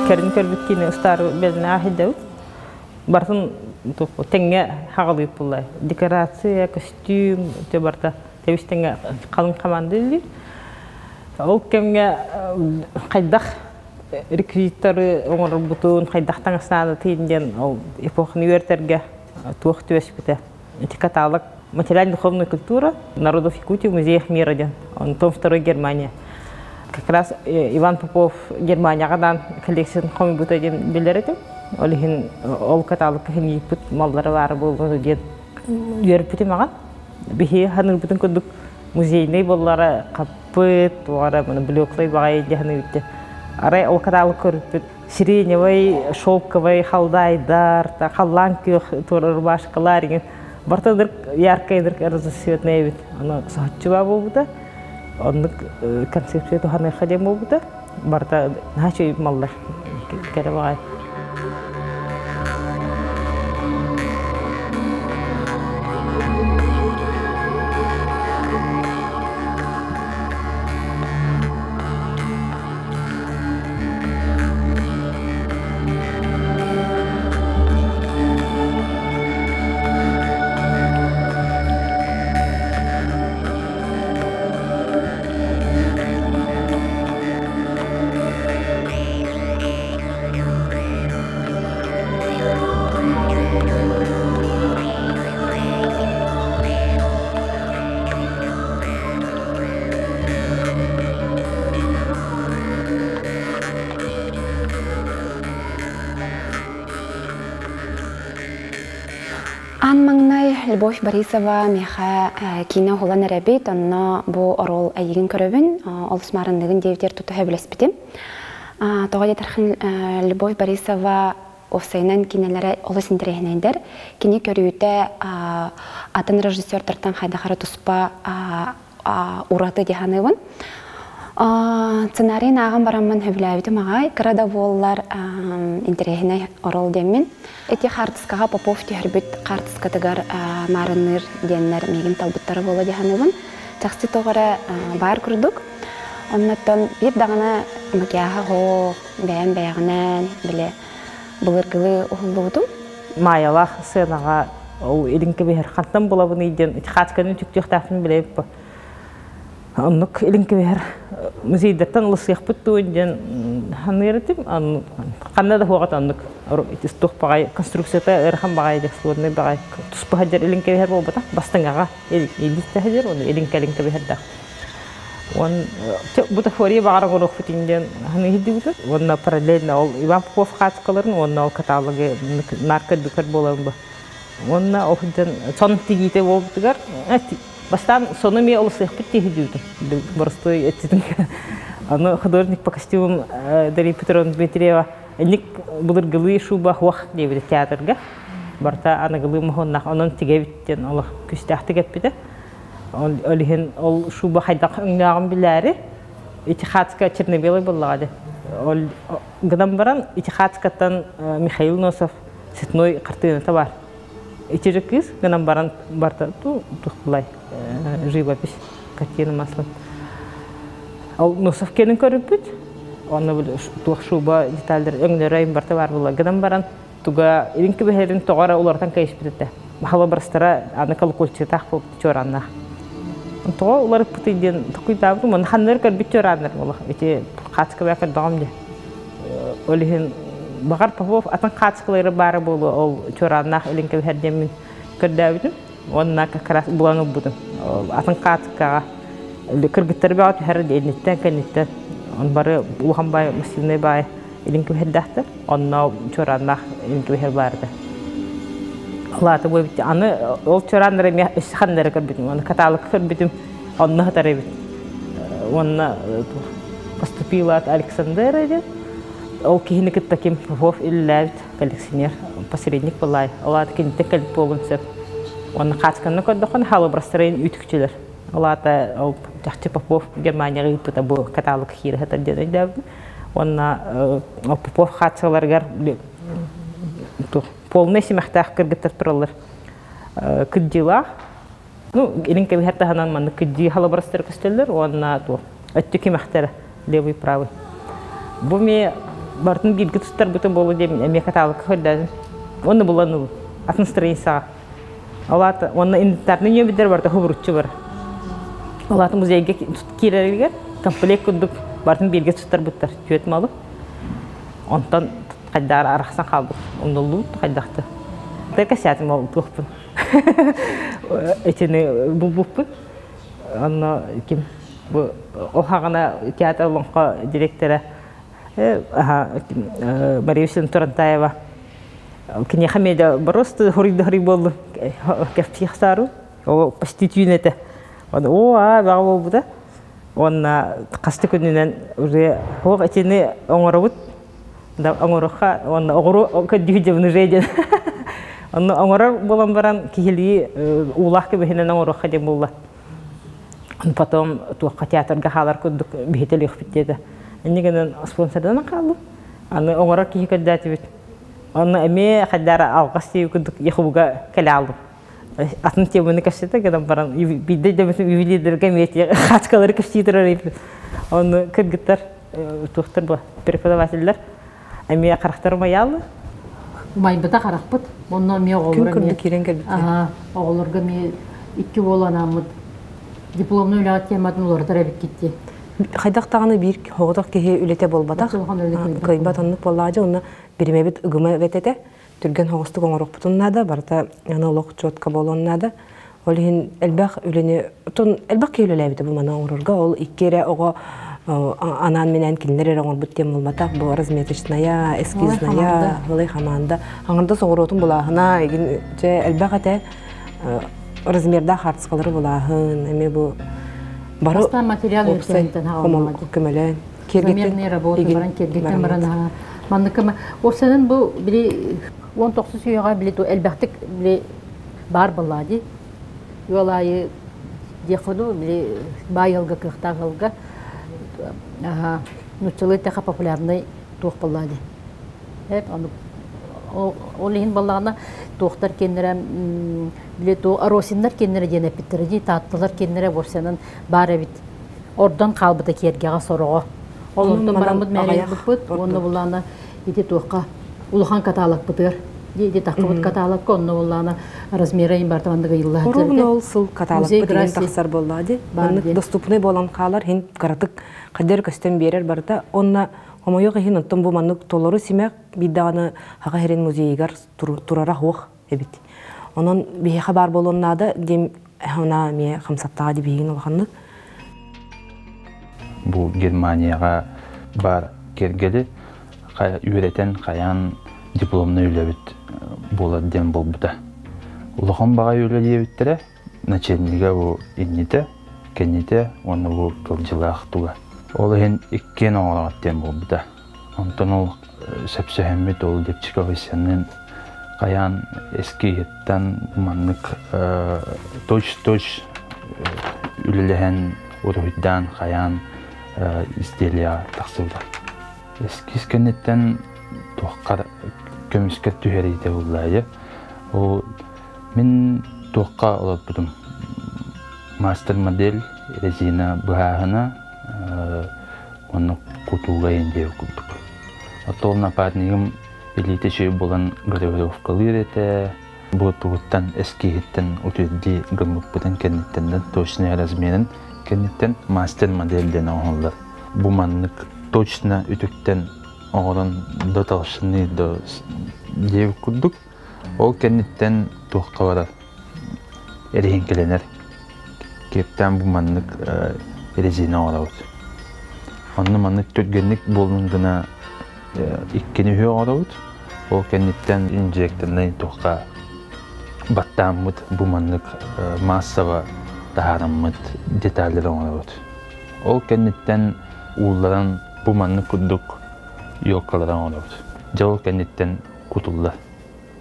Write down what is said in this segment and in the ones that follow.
Кэрин көрбүт киинэ устаары бэлинээх идэбит. Барытын тэҥҥэ хаҕалыыр буолла. Декорация, көстүүм, те барыта тэбис тэҥҥэ халыҥ хамаанда үлэлиир. Ол кэмҥэ хайдах реквизиттары оҥорорбутун, хайдах таҥастаанытын диэн ол эпоханы үөрэтэргэ туох түбэспитэ. Ити каталог «Материально-духовная культура народов Якутии в музеях мира» диэн. Онтон второй Германия. Как раз Иван Попов Германияҕа даан коллекциятын хомуйбута диэн билэр этим. Ол иһин ол каталогка иһин маллара баара буолуо диэн үөрпүтүм аҕа. Биһи ханыырбытын курдук музейный боллара хаппыт, туора блеклый баҕайы дьаһаныыбыт. Арай ол каталог көрүппүт сиреневый, шелковый халдайдар, халлаан күөх туора рубашкалар деген барта ынырык яркай ынырык разноцветный эбит. Аны соһуччуба буолбута. Оннук концепция туһаныахха диэн буолбута. Барыта наһаа үчүгэй маллар кэрэ баҕайы. Аан маҥнай Любовь Борисова миэхэ киинэ уһулан эрэбит, онно бу оруол эйигин көрөбүн, олус маарынныгын диэбитигэр тута сөбүлэспитим. Тоҕо диэтэххин Любовь Борисова уопсайынан кинилэрэ олус интэриэһинэйдэр. Кини көрүүтэ атын режиссердартан хайдах эрэ туспа ураты дии саныыбын. Сценарийын ааҕан бараммын сөбүлээбитим аҕай. Кыра да буоллар интэриэһинэй оруол диэммин. Ити хаартыскаҕа Попов түһэрбит хаартыскатыгар маарынныыр диэннэр миигин талбыттара буолуо дии саныыбын. Чахчы тоҕо эрэ баар курдук. Оннуттан биир даҕаны макияһа суох, бэйэм бэйэҕинэн, били былыргылыы уһуллубутум. Маайалаах сыанаҕа ол илин кэбиһэр хантан булабыный диэн хаачканы үтүктүөхтээхпин билэбит оннук илин кэбиһэр музейдартан ылысыахпыт дуо диэн саныыр этим ханна да хуоҕат оннук туох баҕай конструкцията ыарахан баҕай сложный баҕай туспа сылдьар илин кэбиһэр буолбатах бастыҥаҕа илиитэ сылдьар уонна илин кэлин кэбиһэрдээх Он бутафория баҕара оҥоруохпут диэн саныы Уонна параллельно ол Иван Попов хаачыкаларын уонна ол каталогы наар көрбүкэр буолан бу. Уонна ол сылдьан сон тигиитэ буолбутугар бастаан сону эмиэ олусыахпыт дии дүүтүм. Боростуой өттүтүн. Аны художник по костюмам Дарья Петровна Дмитриева инник былыргылыы шуба хуох диэбитэ театрга. Барта аныгылыы моһуоннаах онон тигэбит диэн олох күстээхтик эппитэ. Ол иһин ол шуба хайдах өҥнөөҕүн билээри Итихатска черно-белый буоллаҕа дии. Ол гынан баран Итихатскаттан Михаил Носов цветной хартыыната баар. Ити же кыыс гынан баран барта тухлай живопись картина маслом. Ол Носов кэлин көрүппүт. Онно туох шуба детальдер өҥнөрө барта бар буолла. Гынан баран туга илин кэбиһэрин тоҕо эрэ уларытан кэйиспит этэ. Халабырастара аны колокольчатаах буолбут чуорааннаах. Тоҕо уларыппытый диэн токуйдаабытым уонна ханнары көрбүт чуорааннар буолла. Ити хаачыкабаа көрдөҕүм дии. Ол иһин баҕар Попов атын хаачыкалары баара буолуо ол чуорааннаах илин кэбиһэр диэммин көрдөөбүтүм. Уонна как раз булан ылбытым. Атын хаачыкаҕа кыргыттары бөҕө түһэр инниттэн кэнниттэн бары улахан баай массивный баай илин кэбиһэрдээхтэр. Онно чуорааннаах илин кэбиһэр баар этэ. Улаата буолбут. Аны ол чуорааннары эмиэ өссө ханна эрэ көрбүтүм. Аны каталогка көрбүтүм. Онно сытар эбит. Уонна поступила от Александра диэн. Ол киһини кытта ким Попов үлэлээбит коллекционер, посредник буоллаай. Ол аата киниттэн кэлбит буолуон сөп. Уонна хаачыканна көрдөххүнэ халыбрастарын үтүкчүлэр. Ол аата ол чахчы Попов Германияҕа ыыппыта бу каталог киирэ сытар диэн өйдөөбүтүм. Уонна Попов хааччыларыгар полный симэхтээх кыргыттар тураллар. Кыдьыылаах. Ну, илин кэбиһэр таһынан маннык кыдьыы халабырастар көстөллөр уонна туох өттү кимэхтэрэ левый правый. Бу ми Барытын бииргэ туттарбытым буолуо диэн эмиэ каталогка көрдөөтүм. Уонна булан ылым. Атын страницаҕа. Ол аата уонна инвентарный ньүөбүдэр барыта хубуруччу бар. Ол аата музейга киирэригэр комплект курдук барытын бииргэ туттарбыттар түөрт малы. Онтон хайдаар арахсан хаалбыт. Умнуллубут хайдахты. Только сятым ол туохпун. Итини булбуппун. Онно ким бу ол хаҕана театр олоҥхо директора Мария Васильевна Турантаева киниэхэ медиа просто хоруйда буоллун кэпсиэх саару ол почти түүн этэ оо аа баҕа буолбута уонна хаста күнүнэн уже хуох итини оҥоробут да оҥоруохха уонна оҕуру көрдүү дьабын уже диэн онно оҥорор буолан баран киһилии уулаах көмүһүнэн оҥоруохха диэн буолла потом туохха театрга хаалар курдук биһитэлиэхпит диэтэ инньэ гынан спонсорданан хааллым аны оҥорор киһи көрдөөтүбүт онно эмиэ хайдара алҕас тиийбит курдук яхуга кэлэ алдым атын теманы кэпсэтэ гынан баран биирдэ дөбүтүн ювелирдерге эмиэ хаачкалары кэпсии турар ону кыргыттар туохтар бу преподавателлэр эмиэ харахтар умайааллар умайбыта харахпыт онно эмиэ оҕолор Күн курдук киирэн кэлбиттэр. Оҕолорго эмиэ икки уол анааммыт дипломнай үлэҕэ тематын уларытар эбиккит дии. Хайдах даҕаны биир соҕотох киһи үлэтэ буолбатах. Кыайбат оннук буоллаҕа онно биримэбит ыгыма эбэтэтэ түргэн соҕустук оҥоруохпутун наада, барыта аны олох четко буолуон наада. Ол иһин элбэх үлэни, тон элбэх киһи үлэлээбитэ бу маны оҥорорго. Ол икки эрэ оҕо анаан-минээн кинилэр эрэ оҥорбут диэн буолбатах. Бу разметочная, эскизная, ылай хамаанда. Аҥардас оҕуруотун булааһына, игин дьэ элбэх этэ. Размердаах хаартыскалары булааһын, эмиэ бу бары Бастаан материал көмөлөөн киэргэтэн работа баран киэргэтэн баран маннык уопсайынан бу били 19 үйэҕэ били элбэхтик били баар буоллаа дии ыал аайы диэххэ били баай ыалга кыахтаах ыалга нууччалыы тэхэ популярный туох буоллаа дии ону ол иһин буоллаҕына туохтар киэннэрэ били ту Росиннар киэннэрэ диэн эппиттэрэ дии таатталар киэннэрэ уопсайынан баар эбит ордон хаалбыта киэргэҕэ сороҕо. Ол онтон бараммыт мээрийбиппыт уонна буллаана ити туохха улахан каталогпытыгар ити таххыбыт каталогка онно буллаана размера им бартамандыга ыйыллаһа Ровно ол сыл каталогпыт иһин тахсар буоллаа ди. Маннык доступный буолан хаалар хин кыратык хадер көстөн биэрэр барыта. Онна хомойуох иһин онтон бу маннык толору симэх биир Хаха Херин музейыгар турара хуох эбит. Онон биһиэхэ баар буолуон наада диэн она эмиэ хамсаттаҕа дибиһигин улаханнык. Бу Германияҕа баар киэргэли үөрэтэн хайаан дипломнай үлэбит буолар диэн буолбута. Улахан баҕайы үлэ диэбиттэрэ, начальнига бу иннитэ, кэннитэ уонна бу кылдьылаах туга. Ол иһин иккиэн оҥороҕут диэн буолбута. Онтон ол сөпсөһөммүт ол Лепчиков Исянныын хайаан эскиһиттэн маннык точь-точь үлэлэһэн уруһуйдаан хайаан изделия тахсыбыта. Эскиз кэнниттэн туохха көмүскэ түһэриитэ буллаайы. Ол мин туохха олорбутум мастер-модель резина быһааһына Онно кутууга индиэ курдук. Оттон ол напарнигым илиитэ үчүгэй буолан гравировкалыыр этэ. Бу тугуттан эскиһиттэн утуйдии гыммыппытын кэнниттэн точный размерин кэнниттэн мастер-модель диэн оҥоһуллар. Бу маннык точно үтүктэн оҥорон до толщины до диэбит курдук. Ол кэнниттэн туохха барар эриһиҥкэлэнэр. Киэптээн бу маннык резина оҥоробут. Онно маннык түргэнник буоллун гына иккини үһү оҥоробут. Ол кэнниттэн инжекторнай туохха баттааммыт бу маннык массово таһаараммыт деталлары оҥоробут. Ол кэнниттэн уулларан бу маннык курдук елкалары оҥоробут. Дьэ ол кэнниттэн кутуллар.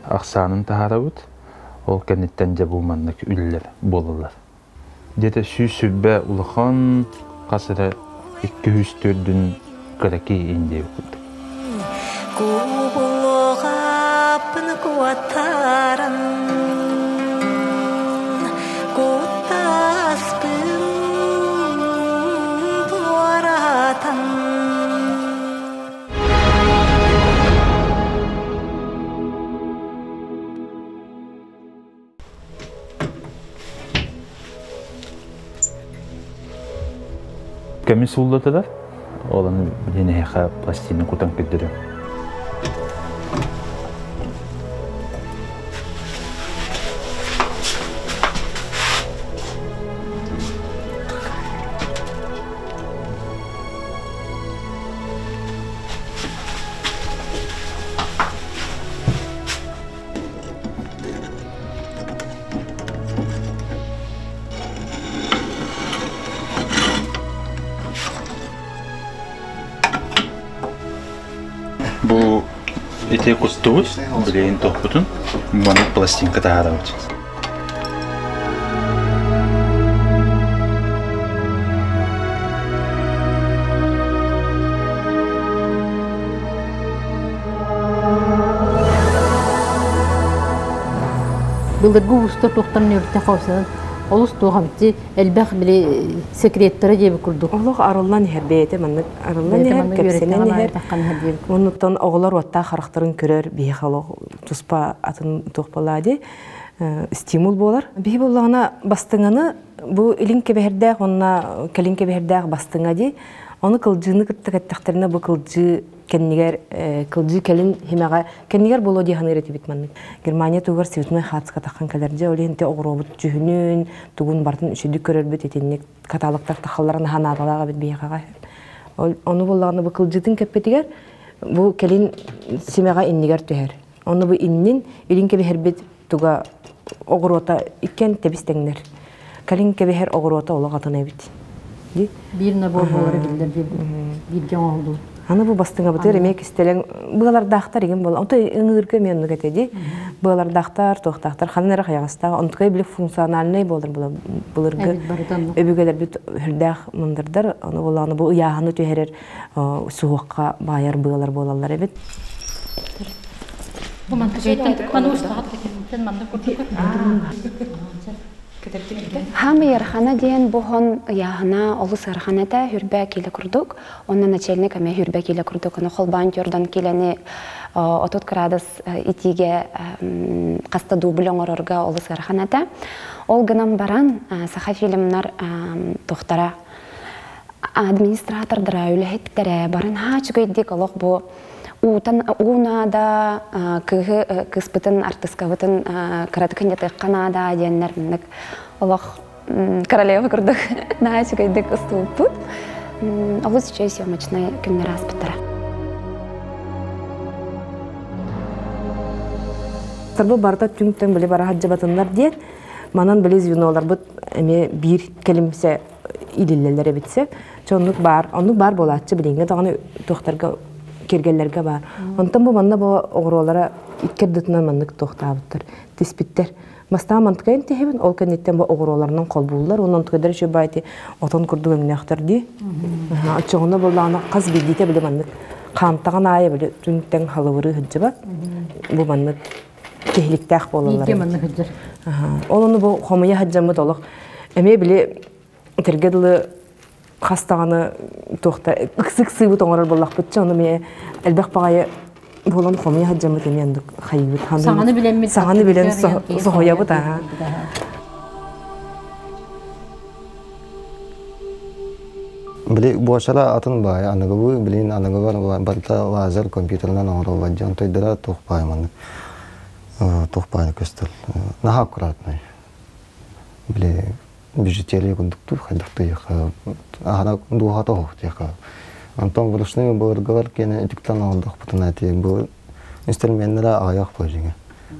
Ахсаанын таһаарабыт. Ол кэнниттэн дьэ бу маннык үлэлэр буолаллар. Где-то 120 улахан, хас эрэ 204 кыракый индия курдук. Кубулуҕаппын куоттаран куттаспын туоратан. Көмүс ууллатылар, ол аны билин эһиэхэ пластина кутан көрдөрүм. Бу ити куттубут, билигин тохпутун, маннык пластинка таһаарабыт. Былыргы уустар туохтан нөртэ хаусанан олус туох эбити элбэх били секреттара диэби курдук. Олох арыллан иһэр бэйэтэ маннык арыллан иһэр, кэпсэнэн иһэр. Оннуттан оҕолор уоттаах харахтарын көрөр биһиэхэ олох туспа атын туох буолаа дии стимул буолар. Биһи буоллаҕына бастыҥаны бу илин кэбиһэрдээх уонна кэлин кэбиһэрдээх бастыҥа дии. Ону кылдьыыны кытта кэттэхтэринэ бу кылдьыы кэннигэр кылдьыы кэлин химэҕэ кэннигэр буолуо дии саныыр этибит маннык. Германия тугар цветной хацка таххан кэлэр дьэ ол иһин оҕуруобут дьүһүнүн тугун барытын үчүгдүк көрөрбүт итинник каталогтар тахалларын наһаа наадалаах эбит биһиэхэҕэ. Ону буоллаҕына бу кылдьыытын кэппитигэр бу кэлин симэҕэ иннигэр түһэр. Ону бу иннин илин кэбиһэрбит туга оҕуруота иккиэн тэбис тэҥнэр. Кэлин кэбиһэр оҕуруота олох атын эбит. Биир набор буолара биллэр бииргэ оҥоһуллубут. Аны бу бастыҥабытыгар эмиэ кистэлэҥ быалардаахтар игин буола. Онто ыҥыырга эмиэ оннук этэ дии. Быалардаахтар, туохтаахтар ханан эрэ хайаҕастаах. Онтукай били функциональнай буолар былыргы өбүгэлэрбит үрдээх мындырдар. Аны буоллаҕына бу ыйааһыны түһэрэр суһуохха баайар быалар буолаллар эбит. Бу манна курдук. Хаама ыарахана диэн бу хон ыйааһына олус ыарахан этэ, хүрбэ киилэ курдук. Онно начальник эмиэ хүрбэ киилэ курдук. Ону холбоон тюрдан киилэни 30 градус итиигэ хаста дубль оҥорорго олус ыарахан этэ. Ол гынан баран саха фильмнар туохтара администратордара, үлэһиттэрэ барын haa үчүгэйдик олох бу уутан уу наада кыыһы кыыспытын артыскабытын кыратык хынньатыахха наада диэннэр маннык олох королева курдук наһаа үчүгэйдик устубуппут олус үчүгэй съемочнай күннэр ааспыттара. Бу барыта түҥ-түҥ били бара сылдьыбатыннар диэн манан били звеноларбыт эмиэ биир кэлимсэ илиллэллэр эбитсэ. Чэ оннук баар, оннук баар буолааччы билиҥҥэ даҕаны туохтарга киргэллэргэ баар. Онтон бу манна бу оҕуруолара икки ардытынан маннык туохтаабыттар, тиспиттэр. Бастаан мантыкайын тиһэбин, ол кэнниттэн бу оҕуруоларынан холбууллар, уонна онтукайдар үчүгэй баайти отон курдук өҥнөөхтөр дии. Оччоҕуна буоллаҕына хас биирдиитэ били маннык хаамтаҕын аайы били түҥ-тэҥ халыбырыы сылдьыбат. Бу маннык киһиликтээх буолаллар. Бииргэ маннык сылдьар. Ол ону бу хомуйа сылдьаммыт олох эмиэ били этэргэ дылы хас даҕаны туохта ыксык сыыбыт оҥорор буоллахпытча ону эмиэ элбэх баҕайы буолан хомуйа сылдьаммыт эмиэ оннук хайыыбыт саҥаны билэммит саҥаны билэн соһуйабыт аа Били буочара атын баай аныгылыы билин аныгылар барыта лазер компьютерынан оҥороллор дьон тойдара туох баай маннык туох баай көстөр наһаа аккуратный били бижутерия курдуктуу хайдах тыйыха аһара дууһата оһох диэхэ онтон вручную былыргылар киэнэ үтүктэн оҥордохпутуна ити бу инструменнара аҕыйах буолдьуҥа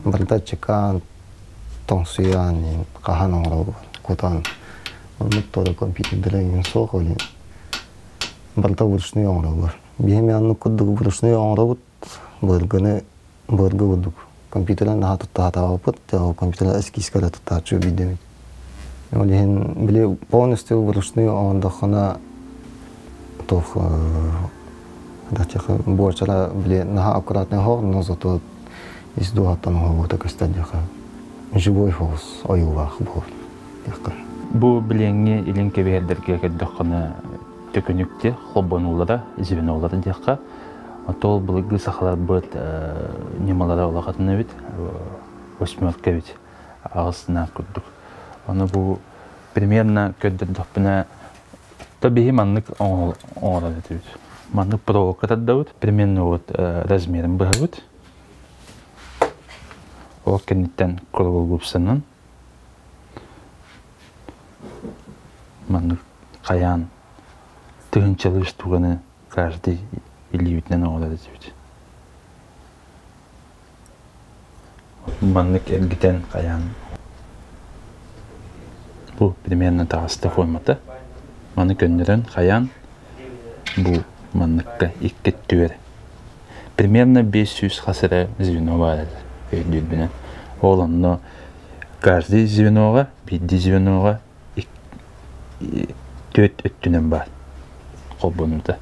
барыта чекаан тоҥсуйан хаһан оҥоробут кутан оннук туора компьютердара иҥин суох ол барыта вручную оҥороллор биһи оннук курдук вручную оҥоробут былыргыны былыргы курдук компьютерынан наһаа тутта сатаабаппыт компьютер эскизка да туттааччы биирдэмит ол иһин били полностью вручную оҥордоххуна туох буочара били наһаа аккуратный оһох но зато ис дууһаттан оһоҕута көстөр диэхэ живой соус ойуулаах буолар диэххэ Бу билиҥҥи илин кэбиһэрдэргэ көрдөххүнэ төкүнүктэ холбонуулара, звенолара диэххэ. Отол былыргы сахаларбыт ньымалара улахатын эбит, восьмерка эбит, аҕыс курдук. Ону бу примерно көрдөрдөхпүнэ. Та биһи маннык оҥорор этибит. Маннык проволока тардабыт, примерно вот размерин быһабыт. Ол кэнниттэн круглогубцанан маннык хайаан тыһыынчалыы штуканы каждый илиибитинэн оҥорор этибит. Маннык эргитэн хайаан бу примерно таҕыста формата. Маны көннөрөн хайаан бу манныкка икки өттүгэр примерно 500 хас эрэ звено баар этэ өйдүүрбүнэн. Ол онно каждый звеноҕа биирдии звеноҕа түөрт өттүнэн баар холбонуута.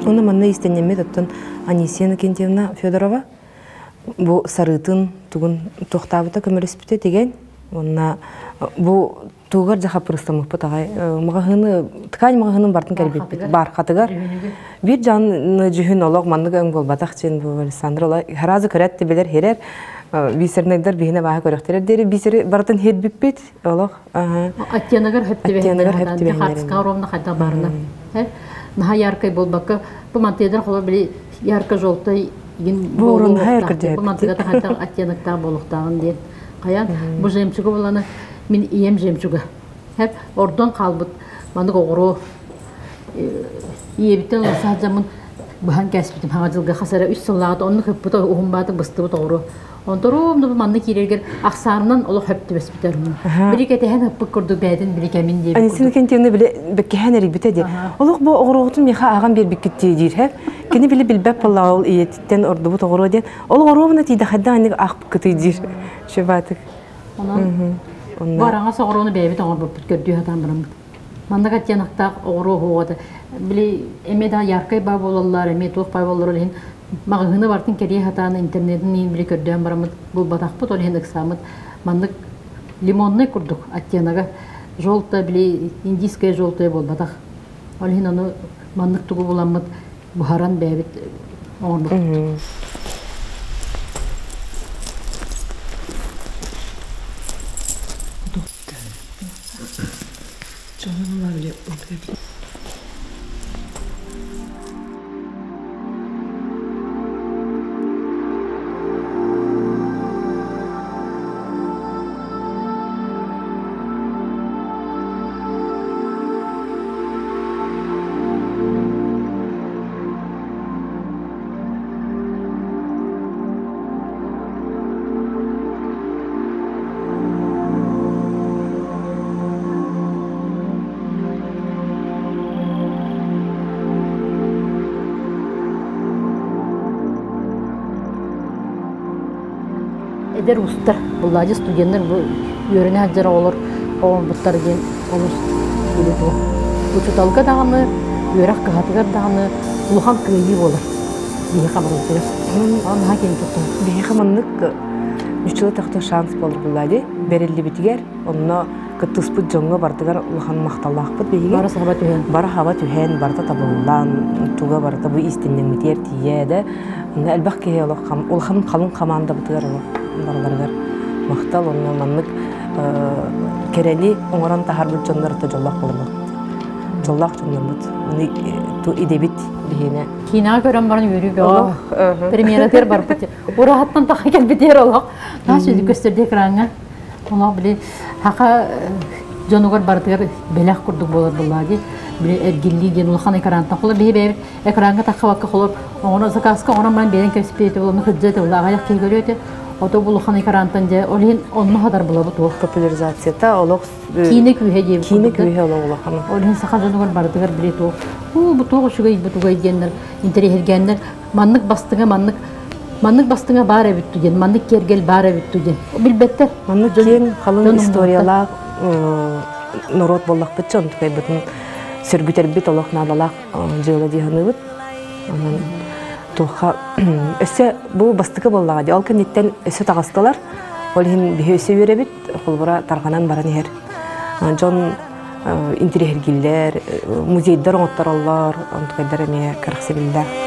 Уонна манна иистэнньэммит оттон Анисия Иннокентьевна Федорова бу сарыытын тугун туохтаабыта көмөлөспүтэ тигэн уонна бу тугар дьэ хаппырыстаммыппыт аҕай маҕаһыыны ткань маҕаһыынын бартын кэлбиппит бархатыгар биир дьон дьүһүн олох маннык өҥ буолбатах диэн бу Александр ола харазы көрөт билэр хирэр бисернайдар биһине бааһы көрөхтөрөр диэри бисери барытын хирбиппит олох Оттеногар Оттеногар хөп Хартска ровно хайда барына. Наха яркай болбакка бу мантыйдар холо били ярко-желтый ген Бу орун хайар Бу мантыгата хайда оттеноктаах болуктааҕын диэн. Хайан бу жемчугу буланы мин ием жемчуга. Хеп ордон хаалбыт маннык оҕуруо ийэбиттэн саадьаммын быһан кээспитим хаҥа дьылга хас эрэ үс сыллааҕыта оннук ыппыта уһун баатык быстыбыт оҕуруо Онторуум да манна киирэргэр ахсаарынан олох хөп түбэспитэр. Били кэтэһэн ыппыт курдук бэйэтин били кэмин диэбит Анисина Иннокентьевна били бэккэһэн эрийбитэ дии. Олох бу оҕуруоҕутун миэхэ ааҕан биэрбиккит дии диир һэ. Кини били билбэт буоллаҕа ол ийэтиттэн ордубут оҕуруо диэн. Ол оҕуруобуна тиийдэ хайдах аннык аахпыккытый диир. Шебатык. Онон бу араҥас оҕуруону бэйэбит оҥорбуппут көрдүү сатаан бараммыт. Маннык аттианахтаах оҕуруо оһуоҕата били эмиэ да яркай баа буолаллар, эмиэ туох баа буолаллар ол иһин маҕаһыыны бартын кэрийэ сатаан интернетин иин били көрдөөн бараммыт булбатахпыт, ол иһин ыксааммыт маннык лимоннай курдук оттенога желтая били индийская желтая буолбатах. Ол иһин ону маннык тугу буламмыт буһаран бэйэбит оҥорбуппут. Эдэр устар, буллаадьы студеннар бу үөрэнэ сылдьар оҕолор оҥорбуттар диэн олус билэ Учууталга даҕаны, үөрэх кыһатыгар даҕаны улахан кыайыы буолар. Биһиэхэ барыбытыгар. Наһаа киэн туттабыт. Биһиэхэ маннык ньуччула тахта шанс буолар буллаадьы. Бэриллибитигэр онно кыттыспыт дьоҥҥо барытыгар улахан махталлаахпыт биһиги. Бары саба түһэн. Бары хаба түһэн, барыта табыллан, туга барыта бу истиннэммитигэр тиийэ да. Онно элбэх киһи олох улахан халыҥ хамаандабытыгар олох барыларыгар махтал. Онно маннык кэрэни оҥорон таһаарбыт дьоннор это дьоллоох буоллубут. Дьоллоох дьоннорбут. Оны ту идэбит биһиэнэ. Киинэҕэ көрөн баран үөрүү бөҕө. Премьератыгар барбыт. Ураһаттан таха кэлбитигэр олох. Наһаа сүдү көстөрдө экраҥҥа. Олох били хаха дьонугар барытыгар бэлэх курдук буолар буоллаа дии. Били эргиллии диэн улахан экрантан холор биһи бэйэбит экраҥҥа таххабакка холор оҥоро заказка оҥорон баран биэрэн кэбиспит буолан кырдьа этэ буолла аҕыйах киһи көрүө этэ. Ото бу улахан экрантан дьэ ол иһин онно хатар булабыт уох. Популяризацията олох киинэ күүһэ диэбит киинэ күүһэ олох улахан. Ол иһин саха дьонугар барытыгар били туох уу бу туох үчүгэй бу тугай диэннэр интэриэһиргээннэр маннык бастыҥа маннык маннык бастыҥа баар эбит диэн маннык киэргэл баар эбит диэн билбэттэр маннык киэҥ халыҥ историялаах норуот буоллахпыт дьон тукайбытын сөргүтэрбит олох наадалаах дьыала дии саныыбыт онон Туохха өссө бу бастакы буоллаҕа дии. Ол кэнниттэн өссө таҕыстылар. Ол иһин биһи өссө үөрэбит, холобура тарҕанан баран иһэр. Дьон интириэһиргииллэр, музейдар оҥоттороллор, онтукайдар эмиэ кэрэхсэбиллээх.